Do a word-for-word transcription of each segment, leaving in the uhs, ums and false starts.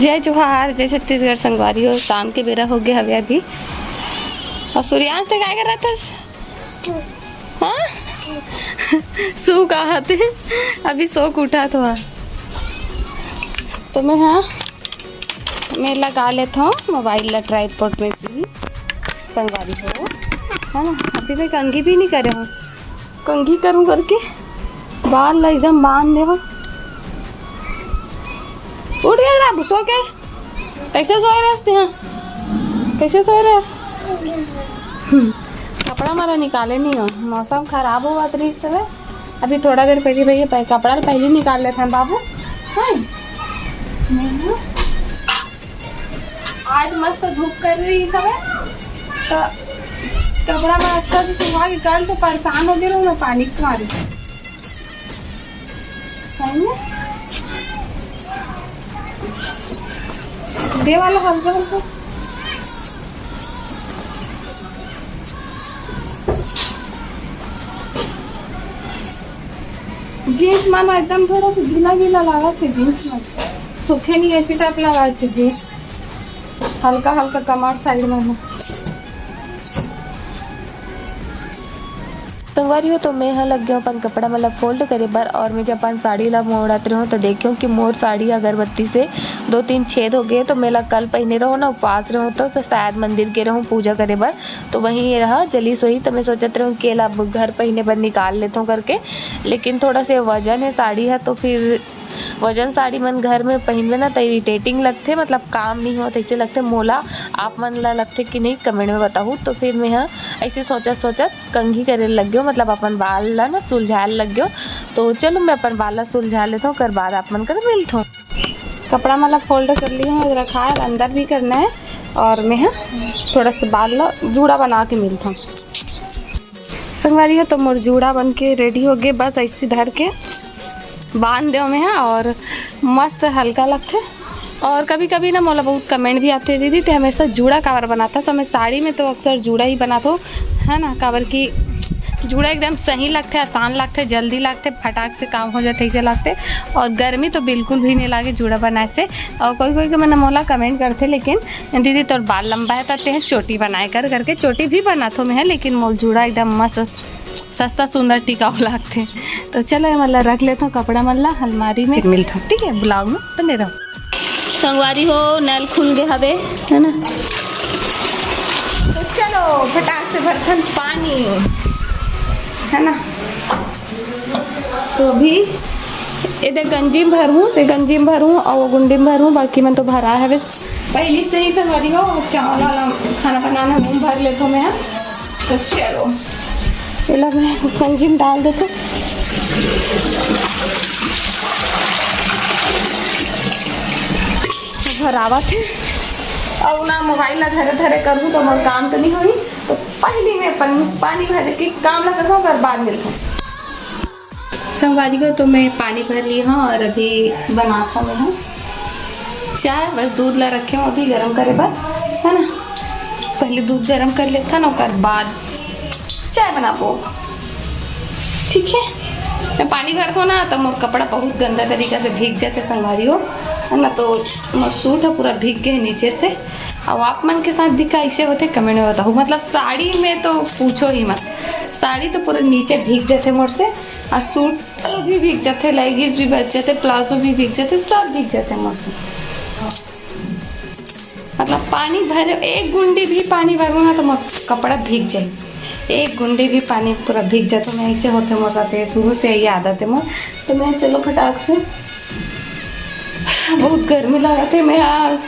जय जोहार, जय छत्तीसगढ़ संगवारी हो। शाम के बेरा हो गया हवे अभी। और सूर्यांश, ते काय कर रहा था? हाँ? सो कहा थे? अभी सो के उठा था। तो मैं, हाँ, मैं लगा लेता हूँ मोबाइल ला ट्राइपॉड में भी, संगवारी हो, है ना? अभी मैं कंघी भी नहीं करे हूँ, कंघी करूँ करके बाल ला एकदम बांध देवा। उठ गया बाबू, सो के? कैसे सोए रहस ते? हाँ, कैसे सोए रहस? हम्म, कपड़ा मारा निकाले नहीं हो, मौसम खराब होवत रही सब। अभी थोड़ा देर पहले भैया पह-, कपड़ा पहले निकाल लेते हैं बाबू। हाँ, आज मस्त धूप कर रही सब, तो कपड़ा में अच्छा से सुखा के, कल तो परेशान हो गए रहो मैं पानी के मारे। सही में? दे वाला हल्का हल्का। जींस मन एकदम थोड़ा सा गीला गीला लागत हे, जींस मन सूखे नहीं, ऐसी टाइप लागत हे जींस, हल्का हल्का कमर साइड में। संगवारी हो, तो मैं ह लग गया अपन कपड़ा मन ला फोल्ड करे बर, और मैं जब अपन साड़ी ला मोड़त रहूँ तो देखियो कि मोर साड़ी अगरबत्ती से दो तीन छेद हो गए। तो मैं ला कल पहने रहूँ ना, उपवास रहूँ तो, तो शायद मंदिर के रहूँ पूजा करे बर, तो वहीं ये रहा जली सोई। तो मैं सोचत रहूँ कि एला अब घर पहने बर निकाल लेथों करके, लेकिन थोड़ा से वजन है साड़ी है, तो फिर वजन साड़ी मन घर में पहिनबे ना, त इरिटेटिंग लगथे, मतलब काम नहीं होत ऐसे लगथे। मोला आप मन ला लगथे कि नहीं, कमेंट में बताहू। तो फिर मैं ह ऐसे सोचत सोचत कंघी करे लग गयो, मतलब अपन बाल ला ना सुलझाए लग गयो। तो चलो मैं अपन बाल ला सुलझा लेथों, ओकर बाद आप मन कर मिलथों। कपड़ा मन ला फोल्ड कर लिया है, रखा है, अंदर भी करना है। और मैं ह थोड़ा सा बाल ला जूड़ा बना के मिलथों। संगवारी हो, तो मोर जूड़ा बन के रेडी हो गए। बस ऐसे धर के बांध देव मैं ह, और मस्त हल्का लगथे। और कभी कभी ना मोला बहुत कमेंट भी आथे, "दीदी ते हमेशा जूड़ा काबर बनाथा?" तो मैं साड़ी में तो अक्सर जूड़ा ही बनाथों, है ना, काबर कि जूड़ा एकदम सही लगथे, आसान लगथे, जल्दी लगथे, फटाक से काम हो जाथे, ऐसे लगथे। और गर्मी तो बिल्कुल भी नहीं लागे जूड़ा बनाए से। और कोई कोई के मन मोला कमेंट करथे, लेकिन दीदी तोर बाल लंबा है त तेह चोटी बनाए कर करके, चोटी भी बनाथों मैं ह, लेकिन मोर जूड़ा एकदम मस्त सस्ता सुंदर टिकाऊ लागथे। तो चलो, ये मन ला रख लेथों कपड़ा मन ला अलमारी में, फिर मिलथों, ठीक है, ब्लॉग में बने रहो। संगवारी हो, नल खुल गए हवे, है ना? तो चलो फटाक से भरथन पानी, है ना? तो अभी एदे गंजी में भरहूँ, ते गंजी में भरहूँ और वो गुंडी में भरहूँ, बाकी मन तो भरा हवे पहली से ही। संगवारी हो, चावल वाला खाना बनाना है, वो भर लेथों मैं ह। तो चलो, एला मैं गंजी में डाल देथों। भरावत हे। अउ ना मोबाइल ला धरे धरे करहूँ तो मोर काम तो नहीं होही, तो पहली मैं अपन पानी भरे के काम ला करथों, ओकर बाद मिलथों। संगवारी हो, तो मैं पानी भर ली हूँ और अभी बनाथों मैं ह चाय। बस दूध ला रखे हूँ अभी गरम करे बर, है ना। पहले दूध गरम कर लेथन, ओकर बाद चाय बनाबो, ठीक है। मैं पानी भरथों ना, तो मोर कपड़ा बहुत गंदा तरीका से भीग जाथे संगवारी हो, है ना। तो मोर सूट ह पूरा भीग गए नीचे से। अब आप मन के साथ भी का ऐसे होथे, कमेंट में बताओ। मतलब साड़ी में तो पूछो ही मत, साड़ी तो पूरा नीचे भीग जाथे मोर से, और सूट भी भीग जाथे, लेगिंग्स भी भीग जाथे, प्लाजो भी भीग जाथे, सब भीग जाथे मोर से। मतलब पानी भरे, एक गुंडी भी पानी भरूँ ना तो मोर कपड़ा भीग जाए, एक गुंडी भी पानी पूरा भीग जाए। तो मैं ऐसे होथे मोर साथ, शुरू से यही आदत है मोर। तो मैं चलो फटाक से, बहुत गर्मी लागत हे। मैं आज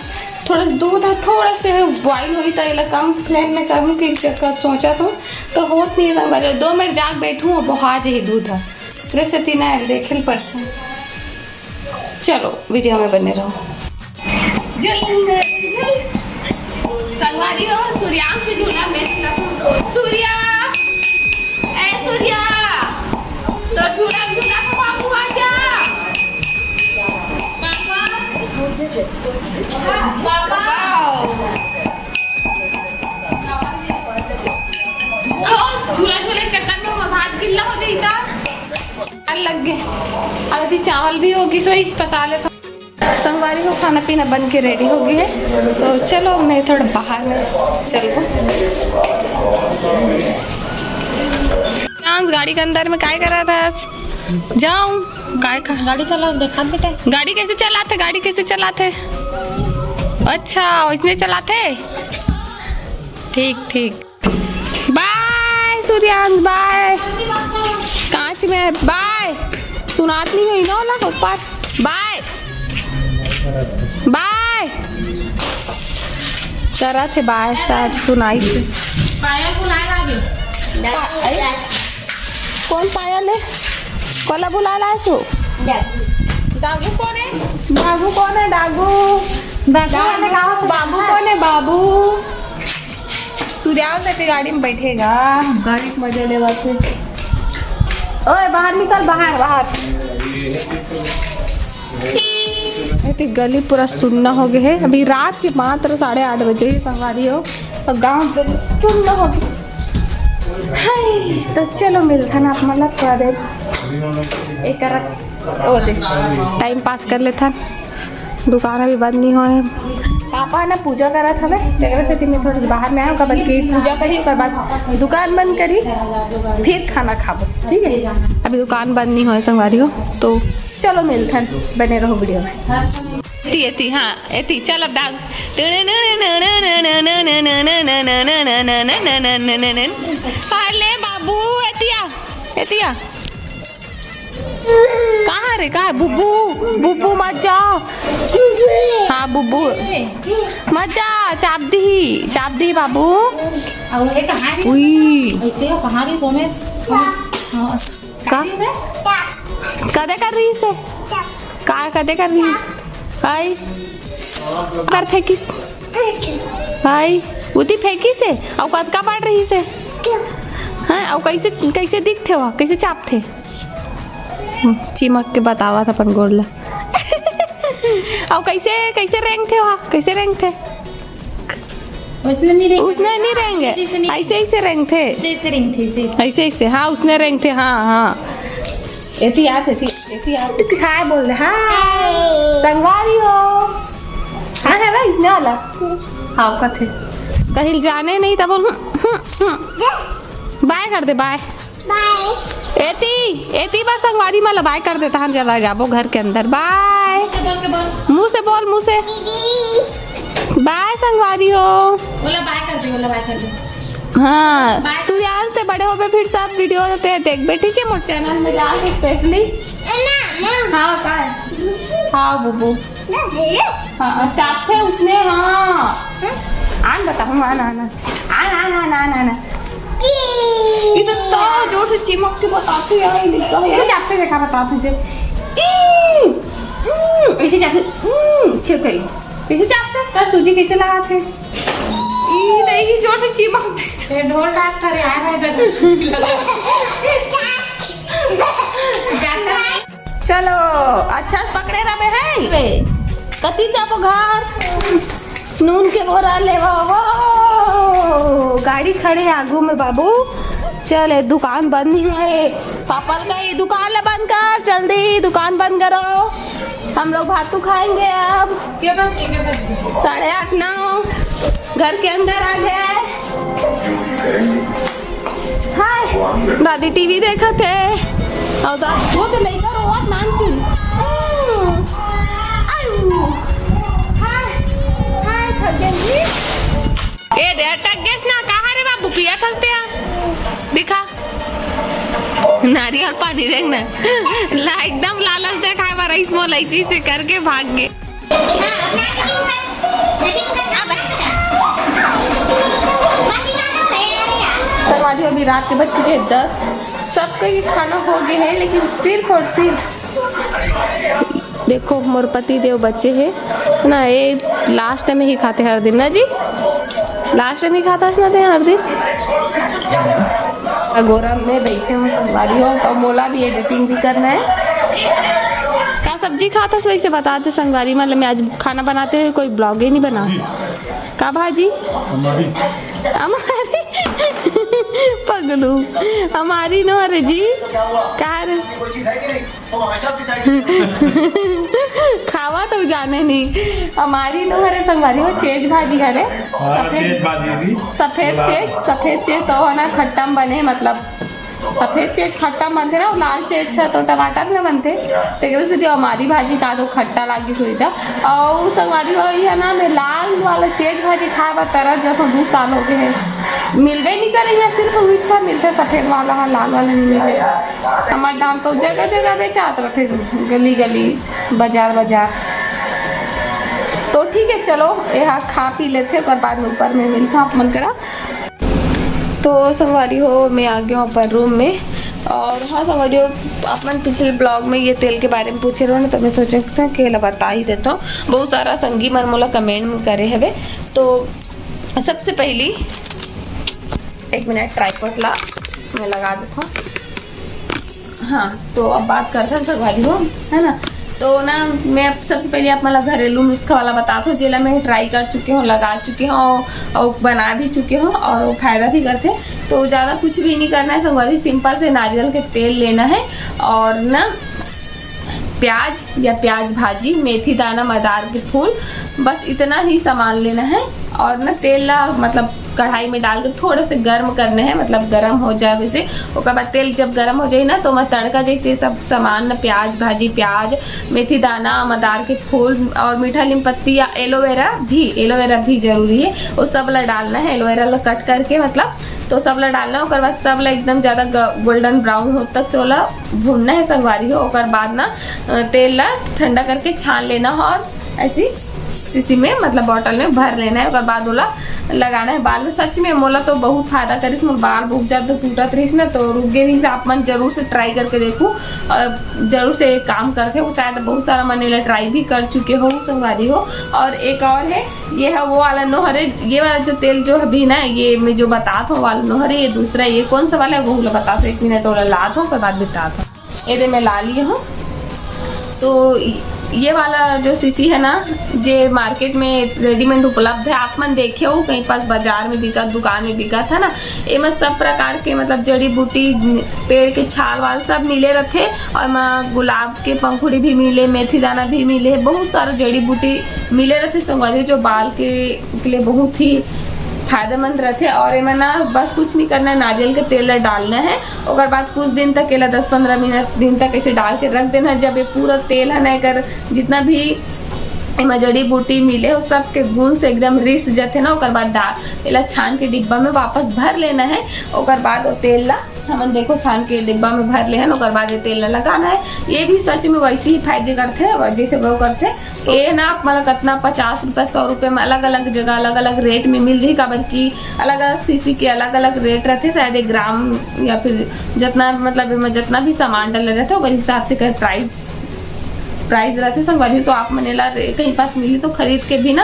थोड़ा सा दूध है, थोड़ा से बॉइल होई तो एला कम फ्लेम में करूँ कि चक्कर सोचा तो, तो होत नहीं है संगवारी। दो मिनट जाग बैठूँ, अब आ जाही दूध है, रेसिपी ना देखे ल पड़ता। चलो वीडियो में बने रहो। जल, जल। संगवारी हो, सूर्यांश के झूला में झूला। सूर्या, ए सूर्या, तो झूला में झूला तो बाबू आजा। Papa, papa. ओ, झूला झूले चक्कर में वो भात गिल्ला हो जाता। लग गए। अब अभी चावल भी होगी, सोई पसा लेता। संगवारी हो, खाना पीना बन के रेडी हो गे हे, तो चलो मैं थोड़ा बाहर में चलबो। गाड़ी के अंदर में काय करत हस? जाऊं? काय खा? गाड़ी चला, देखा बेटा। गाड़ी कैसे चलाथे? गाड़ी कैसे चलाथे? अच्छा, वैसने चलाथे। ठीक, ठीक। बाय सूर्यांश, बाय। कांच में बाय। सुनात नहीं हुई ना ओला ऊपर। बाय। बाय। करत हे बाय, शायद सुनाई। पायल बुलाए लागे। कौन पायल हे? कोला बुलाए लाए सो? डागू कौन हे? डागू कौन हे? डागू। डागू। बाबू कौन हे? बाबू। सूर्यांश एती गाड़ी में बैठेगा, गाड़ी के मजा लेवाथे। ओए, बाहर निकल, बाहर, बाहर। एती गली पूरा सुन्ना हो गे हे। अभी रात के मात्र साढ़े आठ बजे हे संगवारी हो, अउ गांव गली सुन्ना हो गे। हाय, तो चलो मिलथन आप मन ला थोड़ा देर। एक ओ दे, टाइम पास कर लेथन। दुकान अभी बंद नहीं होए। पापा ना पूजा करत हवे, तेकरे सेती मैं थोड़ा बाहर में आया, ओकर बाद के पूजा करी, ओकर बाद दुकान बंद करी, फिर खाना खाबो, ठीक है? अभी दुकान बंद नहीं होए संगवारी हो, तो चलो मिलथन, बने रहो वीडियो में। एती, एती, हाँ, एती, चल अब डांस। अरे बाबू, एतिया, एतिया। कहाँ रे, कहाँ? बुब्बू, बुब्बू मत जा। हाँ, बुब्बू। मत जा, चाप दी, चाप दी बाबू। अउ ये कहाँ रे? उई। ऐसे हो, कहाँ रे सोमे? हाँ। का? कहाँ रे? कदे कर रही से? का कदे कर रही? हाय। कर फेंकी। हाय। उती फेंकी से? अउ कतका पड़ रही से? हाँ, अउ कैसे, कैसे दिखथे हुआ? कैसे चापथे? हम्म, चिमक के बतावत अपन गोड़ ला। अउ कैसे, कैसे रेंगथे हुआ? कैसे रेंगथे? उसने नहीं रेंगे। उसने नहीं रेंगे। जैसे नहीं ऐसे, ऐसे रेंगथे। जैसे रेंगथे, जैसे। ऐसे, ऐसे, हाँ, उसने रेंगथे, हाँ, हाँ। एती आ, एती, एती आ। काय बोल रहे? हाँ। संगवारी हो। हाँ, है भाई, इसने वाला। हाँ, कथे। कहीं जाने नहीं, तब बोल, हम्म, हम्म, हम्म। बाय कर दे, बाय। बाय। एती, एती बर संगवारी मन ला बाय कर देथन, चला जाबो घर के अंदर। बाय। मुंह से बोल, मुंह से। बाय संगवारी हो। बोला बाय कर दे, बोला बाय कर दे। हाँ, बाय। सूर्यांश ते बड़े होबे फिर सब वीडियो ते देखबे, ठीक है? मोर चैनल में जाके स्पेशली। हाँ, बाय। हाँ, बुबू। हाँ, चापथे उसने, हाँ। आन बताऊँ, आन, आन, आन। आन, आन, आन, आन, आन। ये तो, तो जोर से चिमक के बताती है, ये लिखता है। ये चापथे देखा बताती है। ई, हम्म, ऐसे चापथे, हम्म, छे करी। ऐसे चापथे, तो सूजी कैसे लगाते? ई, तो ये जोर से चिमकते। ये ढोल डॉक्टर आ रहा है, जब सूजी लगा। जाता है। चलो, अच्छा से पकड़े रहबे है। कती जाबो घर? नून के बोरा लेवा वो। गाड़ी खड़े आगू में बाबू। चल, ए दुकान बंद नहीं होए। पापा ल कही दुकान ले बंद कर, जल्दी दुकान बंद करो। हम लोग भातू खाएंगे अब। साढ़े आठ, नौ। घर के अंदर आ गए। हाय, दादी टीवी देखत हे। अउ दा-, वो तो लइका रोवत नानचुन। आयु। हाय, हाय, थक गई जी। ए दे, अटक गेस ना, कहाँ रे बाबू, पिया थस ते आ? दिखा। नारियल पानी देख ना। ला, एकदम लालच देखाए बर रईस मोला ऐसे करके भाग गे। संगवारी, अभी रात के बज चुके हैं दस। सबके खाना हो गए हैं, लेकिन सिर्फ और सिर्फ देखो, मोर पति देव बचे हैं ना, ये लास्ट में ही खाते हर दिन ना जी, लास्ट में ही खाता है ना ते हर दिन। अगोरा में बैठे हूँ संगवारी हो, तो मोला भी एडिटिंग भी करना है। का सब्जी खाता है, वैसे बताते संगवारी, मतलब मैं आज खाना बनाते हुए कोई ब्लॉग ही नहीं बना। का भाजी? हमारी। हमारी। पगलू। हमारी नो रे जी। का रे? खावा तो जाने नहीं। अमारी नोहरे संगवारी हो, चेच भाजी हरे। हाँ, सफेद, चेच भाजी भी। सफेद चेच, सफेद चेच तो हो ना, खट्टा में बने, मतलब सफेद चेच खट्टा में बनथे ना, लाल चेच ह तो टमाटर में बनथे, तेकरे सेती अमारी भाजी का तो खट्टा लागिस होही त। अउ संगवारी हो, इहाँ ना मैं लाल वाला चेच भाजी खाए बर तरस जथों, दू साल हो गए हे, मिलबे नहीं करे। इहाँ सिर्फ उही अच्छा मिलथे सफेद वाला ह, लाल वाला नहीं मिले। हमर डाहर तो जगह जगह बेचात रथे, गली गली, बाजार बाजार। तो ठीक है, चलो एहा खा पी लेथे, ओकर बाद में ऊपर में मिलथों आप मन करा। तो संगवारी हो, मैं आ गया हूँ अपन रूम में। और हाँ संगवारी हो, अपन पिछले ब्लॉग में ये तेल के बारे में पूछे रहो ना, तो मैं सोचे कि एला बता ही देता हूँ। बहुत सारा संगी मन मोला कमेंट में करे हवे। तो सबसे पहली एक मिनट, ट्राइपॉड ला मैं लगा देता हूँ। हाँ, तो अब बात करते हैं संगवारी हो, है ना। तो ना, मैं अब सबसे पहले आप मन ला घरेलू नुस्खा वाला बताता हूँ, जेला मैं ट्राई कर चुके हूँ, लगा चुके हूँ और बना भी चुके हूँ और वो फायदा भी करथे। तो ज़्यादा कुछ भी नहीं करना है संगवारी, सिंपल से नारियल के तेल लेना है और ना प्याज या प्याज भाजी, मेथी दाना, मदार के फूल, बस इतना ही सामान लेना है। और ना तेल ला मतलब कढ़ाई में डाल के थोड़ा से गर्म करना है, मतलब गर्म हो जाए वैसे। ओकर बाद तेल जब गर्म हो जाए ना, तो मैं तड़का जैसे सब सामान ना, प्याज भाजी, प्याज, मेथी दाना, मदार के फूल और मीठा नीम पत्ती या एलोवेरा भी, एलोवेरा भी जरूरी है, वो सब ला डालना है। एलोवेरा ला कट करके मतलब, तो सब ला डालना है। ओकर बाद सब ला एकदम ज़्यादा ग-, गोल्डन ब्राउन हो तक से ओला भूनना है संगवारी हो। ओकर बाद ना, अ, तेल ला ठंडा करके छान लेना हो और ऐसी शीशी में, मतलब बॉटल में भर लेना है। ओकर बाद ओला लगाना है बाल में। सच में मोला तो बहुत फायदा करिस, मोर बाल बहुत ज़्यादा टूटत रहिस ना, तो रुक गे रहिस। आप मन जरूर से ट्राई करके देखू और जरूर से एक काम करके, वो शायद बहुत सारा मन एला ट्राई भी कर चुके हो संगवारी हो। और एक और है, ये है वो वाला नोहरे, ये वाला जो तेल जो अभी ना, ये मैं जो बतात हूँ वाला नोहरे, ये दूसरा, ये कौन सा वाला है वो ला बतात हूँ, एक मिनट, ओला लात हूँ, ओकर बाद बतात हूँ। ये दे मैं ला लिए हूँ। तो ये वाला जो शीशी है ना, जे मार्केट में रेडीमेड उपलब्ध है, आप मन देखे हो कहीं पास बाजार में बिकत, दुकान में बिकत है ना, एमा सब प्रकार के मतलब जड़ी बूटी, पेड़ के छाल वाल सब मिले रथे। और एमा गुलाब के पंखुड़ी भी मिले, मेथी दाना भी मिले, बहुत सारा जड़ी बूटी मिले रथे संगवारी, जो बाल के, के लिए बहुत ही फायदेमंद रथे। और एमा ना बस कुछ नहीं करना है, नारियल के तेल ला डालना है। ओकर बाद कुछ दिन तक एला दस पंद्रह मिनट दिन तक ऐसे डाल के रख देना है। जब ये पूरा तेल है ना, एकर जितना भी एमा जड़ी बूटी मिले हो, सबके गुण से एकदम रिस जथे ना, ओकर बाद डाल, एला छान के डिब्बा में वापस भर लेना है। ओकर बाद वो तेल ला हमन देखो छान के डिब्बा में भर ले हन। ओकर बाद ये तेल ला लगाना है, ये भी सच में वैसे ही फायदे करथे जैसे वो करथे। ये ना आप मन ला कतना पचास रुपये, सौ रुपये में अलग अलग जगह अलग अलग रेट में मिल जाही, काबर कि अलग अलग शीशी के अलग अलग रेट रथे, शायद एक ग्राम या फिर जितना, मतलब एमा जितना भी सामान डले रथे ओकर हिसाब से एकर प्राइस, प्राइस रथे संगवारी। तो आप मन एला रे-, कहीं पास मिली तो खरीद के भी ना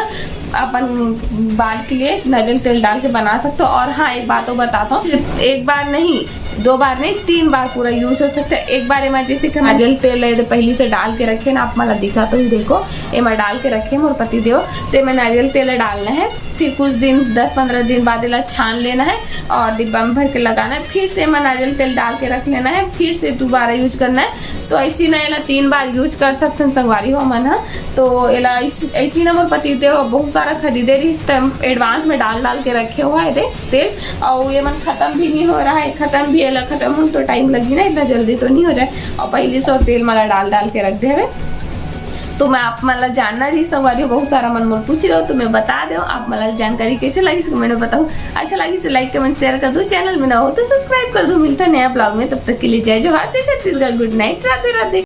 अपन बाल के लिए नारियल तेल डाल के बना सकते हो। और हाँ, एक बात और बताता हूँ, सिर्फ एक बार नहीं, दो बार नहीं, तीन बार पूरा यूज हो सकता है। एक बार एमा जैसे कि नारियल तेल है, पहले से डाल के रखे ना, आप मन ला दिखा तो ही देखो, एमा डाल के रखे मोर पति देव, तो एमा नारियल तेल डालना है। फिर कुछ दिन, दस पंद्रह दिन बाद एला छान लेना है और डिब्बा में भर के लगाना है। फिर से एमा नारियल तेल डाल के रख लेना है, फिर से दोबारा यूज करना है। तो ऐसी ना एला तीन बार यूज कर सकथन संगवारी हो मन ह। तो एला ऐस-, ऐसी ना मोर पति देव बहुत सारा खरीदे रहिस, त एडवांस में डाल डाल के रखे हुआ है दे तेल, और ये मन खत्म भी नहीं हो रहा है, खत्म भी, एला खत्म हो तो टाइम लगी ना, इतना जल्दी तो नहीं हो जाए। और पहले से तेल मला डाल डाल के रख दे हवे। तो मैं आप मन ला जानना रही संगवारी हो, बहुत सारा मन मोर पूछ रहे हो, तो मैं बता दे, आप मन ला जानकारी कैसे लगी, कमेंट में बताओ। अच्छा लगी तो लाइक, कमेंट, शेयर कर दो, चैनल में ना हो तो सब्सक्राइब कर दो। मिलता है नया ब्लॉग में, तब तक के लिए जय जोहार, जय छत्तीसगढ़, गुड नाइट, राधे राधे।